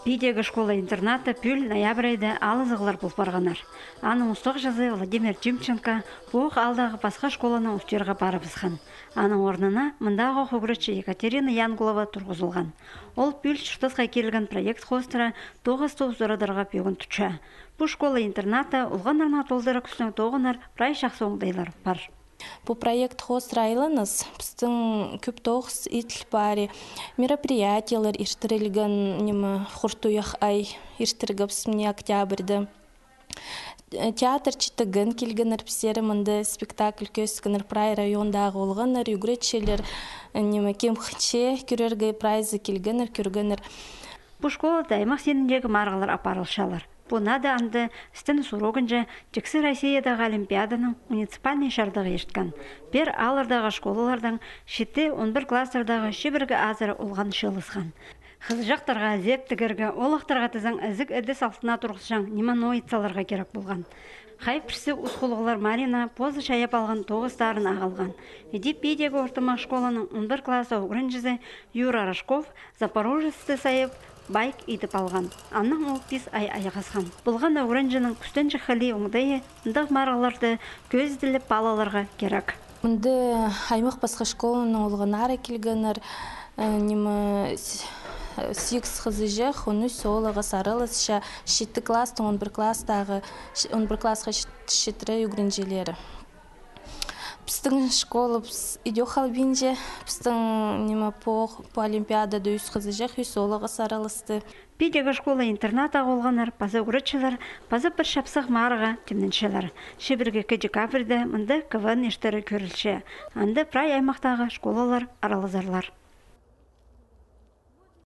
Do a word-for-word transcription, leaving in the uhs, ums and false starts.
Пиидегі школа-интернатта пӱӱл ноябрь айда алызығлар пол парғаннар. Аның устағҷызы Владимир Тимченко пу аалдағы пасха школаны устирға парыбысхан. Аның орнына мындағох ӱгретчі Екатерина Янгулова турғызылған. Ол пӱӱл чуртасха килген проект хоостыра тоғысты узарадарға пӧгін тутча. Пу школа-интернатта олғаннарның толдыра кӱстең тоғынар прай чахсы оңдайлар пар. Пу проект хоостыра айланыс пістің кӧп тоғыс иділ пари. Мероприятиелер иртірілген, ниме, хуртуях ай иртіргебіс мына октябрьда. Театр читіген килгеннер пістерге, мында спектакль кӧзіткеннер, прай райондағы олғаннар, ӱгретчілер, ниме, кем хынча кӧрерге, прайзы килгеннер, кӧргеннер. Пу школада аймах синіндегі марығлар апарылчалар. Пу наада анда істенніс урогынҷа тиксі Россиядағы олимпиаданың муниципальнай чардығы ирткен. Пеер ааллардағы школалардаң читі он пір класстардағы чибіргі азыра олған чыылысхан. Хызыҷахтарға зеп тігерге, оолахтарға тізең ізіг ідіс алтына турғысчаң ниме ноо ит саларға кирек полған. Хай пірсі ус хулуғлар Марина позы чайап алған тоғыстарын ағылған. Іди пиидегі ортымах школаның он пір класса ӱгренҷізі Юра Рожков Запорожецті сайып, байк идіп алған. Аннаң ол пис ай айғасхан. Полған ӱгренҷінің кӱстенҷік хали оңдайы андағ марығларда кӧзіділіп пааларға кирек. Мында аймах пасха школаның олғаннары килгеннер, э, ниме, с-, сигіс хызыҷах, он ӱс оолағас араласча, читі класстың он пір класстағы, ч-, он пір классха чит-, читіре ӱгренҷілері. Пістің школабыс идӧк халбинче, пістің, ниме, пу, пу олимпиадада ӱс хызыҷах, ӱс оолағас араласты. Пиидегі школа-интернаттағы олғаннар паза ӱгретчілер, паза пір чапсых марығға тимненчелер. Чибіргі ікі декабрьда мында КВН иртері кӧрілче. Анда прай аймахтағы школалар аралазарлар.